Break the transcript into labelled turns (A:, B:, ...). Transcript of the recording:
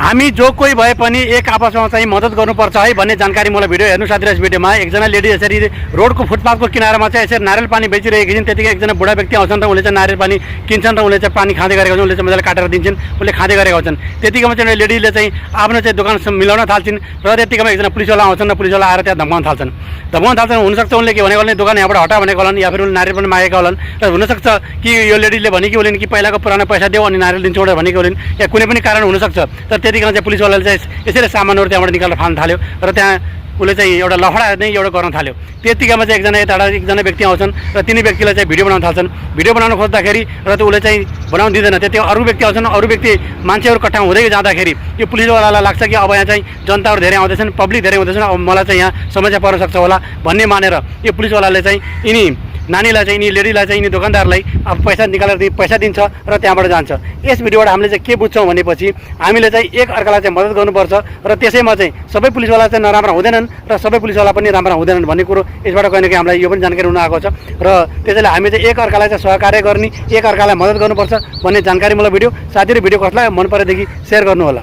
A: हामी जो कोही भए पनि एक आपसमा चाहिँ मद्दत गर्नुपर्छ है भन्ने जानकारी मलाई भिडियो हेर्नु साथीहरु। यस भिडियोमा एकजना लेडी यसरी रोडको फुटपाथको किनारामा चाहिँ यसरी नारियल पानी बेचिरहेकी छिन्। त्यतिकै एकजना बुढा व्यक्ति आउँछन् र उनले चाहिँ नारियल पानी किन्छन् र उनले चाहिँ पानी खाँदै गरेका हुन्छन्। उनले चाहिँ मजाले काटेर दिन्छन्, उनले खाँदै गरेका हुन्छन्। त्यतिकैमा चाहिँ लेडीले चाहिँ आफ्नो चाहिँ दोकान मिलाउन थाल्छिन् र त्यतिकैमा एकजना पुलिसवाला आउँछन् र पुलिसवाला आएर त्यहाँ धम्काउन थाल्छन्। हुनसक्छ उनले के भनेको भने दोकान यहाँबाट हटा भनेको होलान् या फिर उनले नारियल पनि मागेका होलान् र हुनसक्छ कि यो लेडीले भनेकी होलिन् कि पहिलाको पुरानो पैसा देऊ अनि नारियल दिन्छु भनेको होलिन् या कुनै पनि कारण हुनसक्छ। तर त्यतिकैमा चाहिँ पुलिसवालाले चाहिँ यसरी सामानहरू त्यहाँबाट निकालेर फाल्न थाल्यो र त्यहाँ उसले चाहिँ एउटा लफडा नै एउटा गर्न थाल्यो। त्यतिकैमा चाहिँ एकजना व्यक्ति आउँछन् र तिनी व्यक्तिलाई चाहिँ भिडियो बनाउन थाल्छन्। भिडियो बनाउन खोज्दाखेरि र त उसले चाहिँ बनाउन दिँदैन। त्यति अरू व्यक्ति आउँछन्, अरू व्यक्ति मान्छेहरू कट्ठा हुँदै जाँदाखेरि यो पुलिसवालालाई लाग्छ कि अब यहाँ चाहिँ जनताहरू धेरै आउँदैछन्, पब्लिक धेरै हुँदैछन्, अब मलाई चाहिँ यहाँ समस्या पर्न सक्छ होला भन्ने मानेर यो पुलिसवालाले चाहिँ यिनी नानीलाई चाहिँ यिनी लेडीलाई चाहिँ यिनी दोकानदारलाई अब पैसा निकालेर पैसा दिन्छ र त्यहाँबाट जान्छ। यस भिडियोबाट हामीले चाहिँ के बुझ्छौँ भनेपछि हामीले चाहिँ एक अर्कालाई चाहिँ मद्दत गर्नुपर्छ र त्यसैमा चाहिँ सबै पुलिसवाला चाहिँ नराम्रा हुँदैनन् र सबै पुलिसवाला पनि राम्रा हुँदैनन् भन्ने कुरो यसबाट कहीँ न कहीँ हामीलाई यो पनि जानकारी हुन आएको छ र त्यसैले हामी चाहिँ एक अर्कालाई चाहिँ सहकार्य गर्ने, एक अर्कालाई मद्दत गर्नुपर्छ भन्ने जानकारी मलाई भिडियो साथीहरु भिडियो कसलाई मन परेदेखि शेयर गर्नु होला।